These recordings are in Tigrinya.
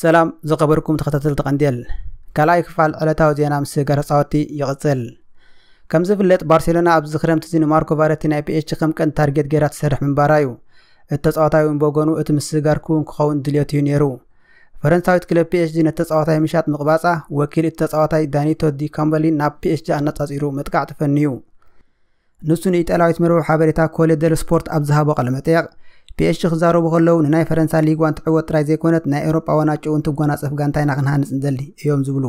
ሰላም ዝኸበርኩም ተኸታተልቲ ቀንዴል፣ ካልኣይ ክፋል ዕለታዊ ዜና ምስጋር ተጻወትቲ ይቕጽል። ከም ዝፍለጥ፣ ባርሴሎና ኣብዚ ክረምቲ እዚ ንማርኮ ቫረቲ ናይ ፒኤስጂ ከም ቀንዲ ታርጌት ገይራ ትሰርሕ ምንባራ እዩ። እቲ ተጻዋታይ እውን ብወገኑ እቲ ምስጋር ክውን ክኸውን ድልየት እዩ ነይሩ። ፈረንሳዊት ክለብ ፒኤስጂ ነቲ ተጻዋታይ ምሻጥ ምቕባጻ፣ ወኪል እቲ ተጻዋታይ ዳኒቶ ዲ ካምበሊ ናብ ፒኤስጂ ኣነጻጺሩ መጥቃዕቲ ፈንዩ። ንሱ ንኢጣልያዊት መርበብ ሓበሬታ ኮሌ ደል ስፖርት ኣብ ዝሃቦ ቃለ መጠየቕ፣ ፒኤስጂ ክዛረቡ ከለዉ ንናይ ፈረንሳ ሊግ ዋን ትዕወት ጥራይ ዘይኮነት ናይ ኤውሮጳ ዋንጫ እውን ትጓናጸፍ ጋንታ ኢና ክንሃንጽ ንደሊ እዮም ዝብሉ።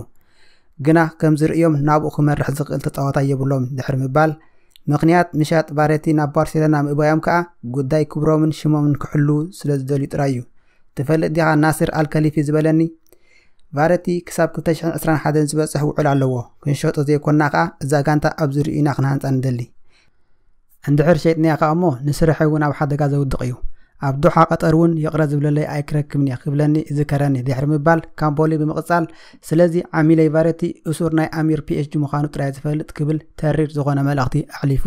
ግና ከም ዝርእዮም ናብኡ ክመርሕ ዝኽእል ተጻዋታይ የብሎም ድሕሪ ምባል፣ ምኽንያት ምሻጥ ቫረቲ ናብ ባርሴሎና ምእባዮም ከኣ ጉዳይ ክብሮምን ሽሞምን ክሕልዉ ስለ ዝደልዩ ጥራይ እዩ። ትፈልጥ ዲኻ ናስር ኣልከሊፊ ዝበለኒ? ቫረቲ ክሳብ ክልተ ሽሕን ዕስራን ሓደን ዝበጽሕ ውዕል ኣለዎ። ክንሸጦ ዘይኮንና ከኣ እዛ ጋንታ ኣብ ዝርእዩና ክንሃንጻ ንደሊ። እንድሕር ሸይጥናያ ከኣ እሞ ንስርሐይ እውን ኣብ ሓደጋ ዘውድቕ እዩ። ኣብ ዶሓ ቀጠር እውን ይቕረ ዝብለለይ ኣይክረክብን እየ ክብለኒ ይዝከረኒ ድሕሪ ምባል ካምቦሊ ብምቕጻል፣ ስለዚ ዓሚለይ ቫረቲ እሱር ናይ ኣሚር ፒኤስጂ ምዃኑ ጥራይ ዝፈልጥ ክብል ተሪር ዝኾነ መልእኽቲ ኣሕሊፉ።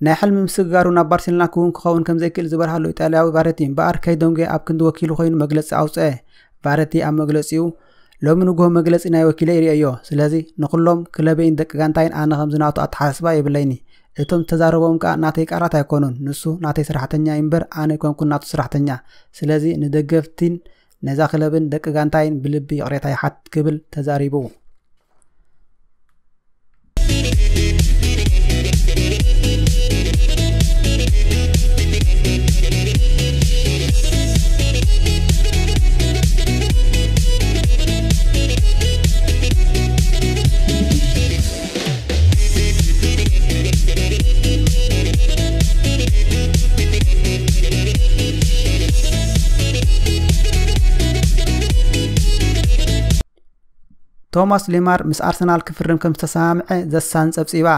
ናይ ሕልሚ ምስግጋሩ ናብ ባርሴሎና ክውን ክኸውን ከም ዘይክእል ዝበርሃሉ ኢጣልያዊ ቫረቲ እምበኣር ከይደንጉየ ኣብ ክንዲ ወኪሉ ኮይኑ መግለጺ ኣውጽአ። ቫረቲ ኣብ መግለጺኡ፣ "ሎሚ ንግሆ መግለጺ ናይ ወኪለይ ርእየዮ። ስለዚ ንኹሎም ክለበይን ደቂ ጋንታይን ኣነ ከም ዝናቱ ኣተሓሳስባ የብለይኒ። እቶም ዝተዛረቦም ከኣ ናተይ ቃላት ኣይኮኑን። ንሱ ናተይ ሰራሕተኛ እዩ እምበር ኣነ ኣይኮንኩን ናቱ ሰራሕተኛ። ስለዚ ንደገፍቲን ነዛ ክለብን ደቂ ጋንታይን ብልቢ ይቕሬታ ይሓት" ክብል ተዛሪቡ። ቶማስ ሌማር ምስ ኣርሰናል ክፍርም ከም ዝተሰማምዐ ዘሳን ጸብጺባ።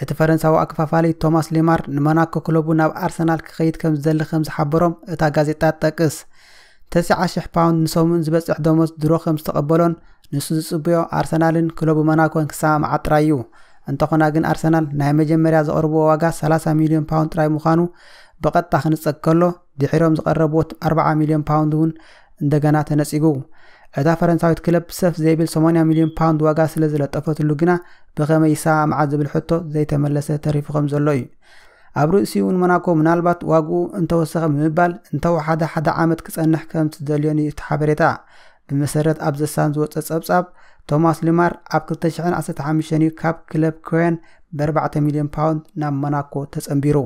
እቲ ፈረንሳዊ ኣከፋፋሊ ቶማስ ሌማር ንሞናኮ ክለቡ ናብ ኣርሰናል ክኸይድ ከም ዝደሊ ከም ዝሓበሮም እታ ጋዜጣ ትጠቅስ። ተስዓ ሽሕ ፓውንድ ንሰሙን ዝበጽሕ ደሞዝ ድሮ ከም ዝተቐበሎን ንሱ ዝጽበዮ ኣርሰናልን ክለቡ ሞናኮን ክሰማምዓ ጥራይ እዩ። እንተኾና ግን ኣርሰናል ናይ መጀመርያ ዘቕርብዎ ዋጋ ሰላሳ ሚልዮን ፓውንድ ጥራይ ምዃኑ ብቐጥታ ክንጸግ ከሎ፣ ድሒሮም ዝቐረብዎ ኣርባዓ ሚልዮን ፓውንድ እውን እንደገና ተነጺጉ። እታ ፈረንሳዊት ክለብ ሰፍ ዘይብል ሰማንያ ሚልዮን ፓውንድ ዋጋ ስለ ዝለጠፈትሉ ግና ብኸመይ ይሰማምዓ ዝብል ሕቶ ዘይተመለሰ ተሪፉ ከም ዘሎ እዩ። ኣብ ርእሲኡ እውን ሞናኮ ምናልባት ዋግኡ እንተወሰኸ ብምባል እንተወሓደ ሓደ ዓመት ክጸንሕ ከም ትደልዮን እዩ እቲ ሓበሬታ። ብመሰረት ኣብ ዘሳን ዝወጸ ጸብጻብ፣ ቶማስ ሊማር ኣብ ክልተ ሽሕን ዓሰርተ ሓሙሽተን እዩ ካብ ክለብ ኮየን ብኣርባዕተ ሚልዮን ፓውንድ ናብ ሞናኮ ተጸንቢሩ።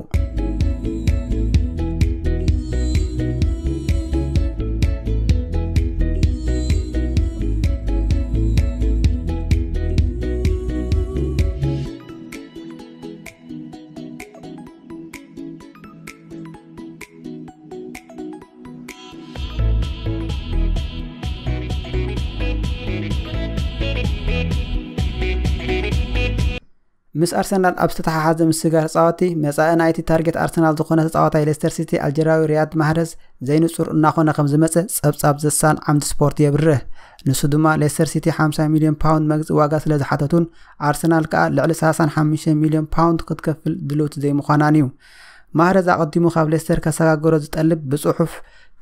ምስ ኣርሰናል ኣብ ዝተተሓሓዘ ምስግጋር ተጻወትቲ፣ መጻኢ ናይቲ ታርጌት ኣርሰናል ዝኾነ ተጻዋታይ ሌስተር ሲቲ ኣልጀርያዊ ሪያድ ማህረዝ ዘይንጹር እናኾነ ከም ዝመጸ ጸብጻብ ዘሳን ዓምዲ ስፖርት የብርህ። ንሱ ድማ ሌስተር ሲቲ ሓምሳ ሚልዮን ፓውንድ መግዝኢ ዋጋ ስለ ዝሓተቱን ኣርሰናል ከኣ ልዕሊ ሰላሳን ሓሙሽተ ሚልዮን ፓውንድ ክትከፍል ድልውቲ ዘይምዃናን እዩ። ማህረዝ ኣቐዲሙ ካብ ሌስተር ከሰጋግሮ ዝጠልብ ብጽሑፍ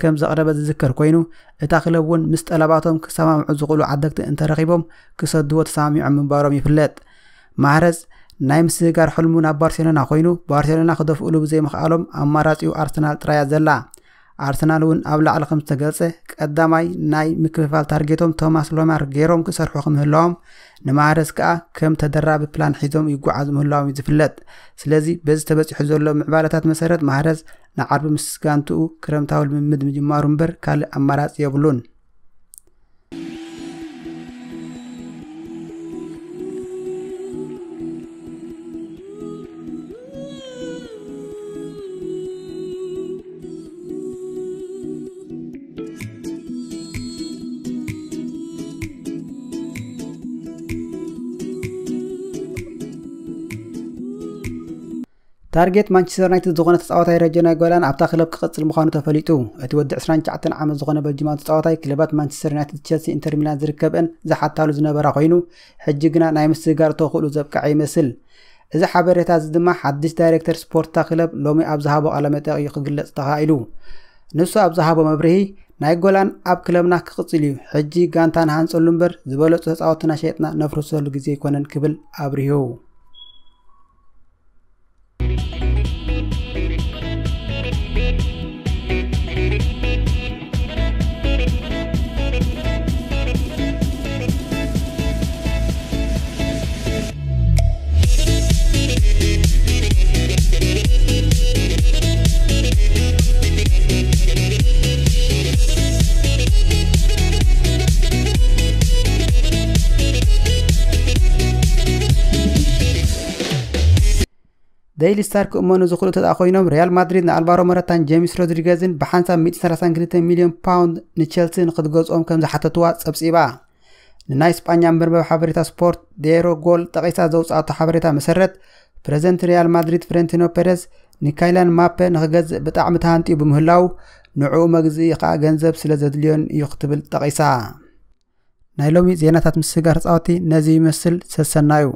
ከም ዘቕረበ ዝዝከር ኮይኑ፣ እታ ክለብ እውን ምስ ጠለባቶም ክሰማምዑ ዝኽእሉ ዓደግቲ እንተረኺቦም ክሰድዎ ተሰማሚዖም ምንባሮም ይፍለጥ። ማህረዝ ናይ ምስግጋር ሕልሙ ናብ ባርሴሎና ኮይኑ፣ ባርሴሎና ክደፍእሉ ብዘይምኽኣሎም ኣማራጺኡ ኣርሰናል ጥራያ ዘላ። ኣርሰናል እውን ኣብ ላዕሊ ከም ዝተገልጸ ቀዳማይ ናይ ምክፍፋል ታርጌቶም ቶማስ ሎማር ገይሮም ክሰርሑ ክምህላዎም፣ ንማህረዝ ከኣ ከም ተደራቢ ፕላን ሒዞም ይጓዓዙ ምህላዎም እዩ ዝፍለጥ። ስለዚ በዚ ተበጺሑ ዘሎ ምዕባለታት መሰረት ማህረዝ ንዓርቢ ምስ ጋንትኡ ክረምታዊ ልምምድ ምጅማሩ እምበር ካልእ ኣማራጺ የብሉን። ታርጌት ማንቸስተር ዩናይትድ ዝኾነ ተጻዋታይ ረጀናይ ጎላን ኣብታ ክለብ ክቕጽል ምዃኑ ተፈሊጡ። እቲ ወዲ ዕስራን ትሽዓተን ዓመት ዝኾነ በልጅማዊ ተጻዋታይ ክለባት ማንቸስተር ዩናይትድ፣ ቸልሲ፣ ኢንተር ሚላን ዝርከብአን ዝሓታሉ ዝነበራ ኮይኑ፣ ሕጂ ግና ናይ ምስግጋር ተኽእሉ ዘብቅዐ ይመስል። እዚ ሓበሬታ እዚ ድማ ሓድሽ ዳይሬክተር ስፖርት እታ ክለብ ሎሚ ኣብ ዝሃቦ ቃለ መጠይቕ እዩ ክግለጽ ተኻኢሉ። ንሱ ኣብ ዝሃቦ መብርሂ፣ ናይጎላን ኣብ ክለብና ክቕጽል እዩ። ሕጂ ጋንታ ንሃንጸሉ እምበር ዝበለጹ ተጻወትና ሸይጥና ነፍርሰሉ ግዜ ኣይኮነን ክብል ኣብሪሁ። ዴይሊ ስታር ክእመኑ ዝኽእሉ ተጣ ኮይኖም፣ ሪያል ማድሪድ ንኣልቫሮ መረታን ጄምስ ሮድሪገዝን ብሓንሳብ ሚእቲ ሰላሳን ክልተ ሚልዮን ፓውንድ ንቸልሲ ንክትገዝኦም ከም ዝሓተትዋ ጸብጺባ። ንናይ ስጳኛ መርበብ ሓበሬታ ስፖርት ዴሮ ጎል ጠቒሳ ዘውፅኣቶ ሓበሬታ መሰረት፣ ፕሬዚደንት ሪያል ማድሪድ ፍረንቲኖ ፔሬዝ ንካይላን ማፔ ንክገዝእ ብጣዕሚ ተሃንጥዩ ብምህላው፣ ንዕኡ መግዝኢ ከዓ ገንዘብ ስለ ዘድልዮን እዩ ክትብል ጠቒሳ። ናይ ሎሚ ዜናታት ምስጋር ተፃወቲ ነዚ ይመስል። ሰሰናዩ።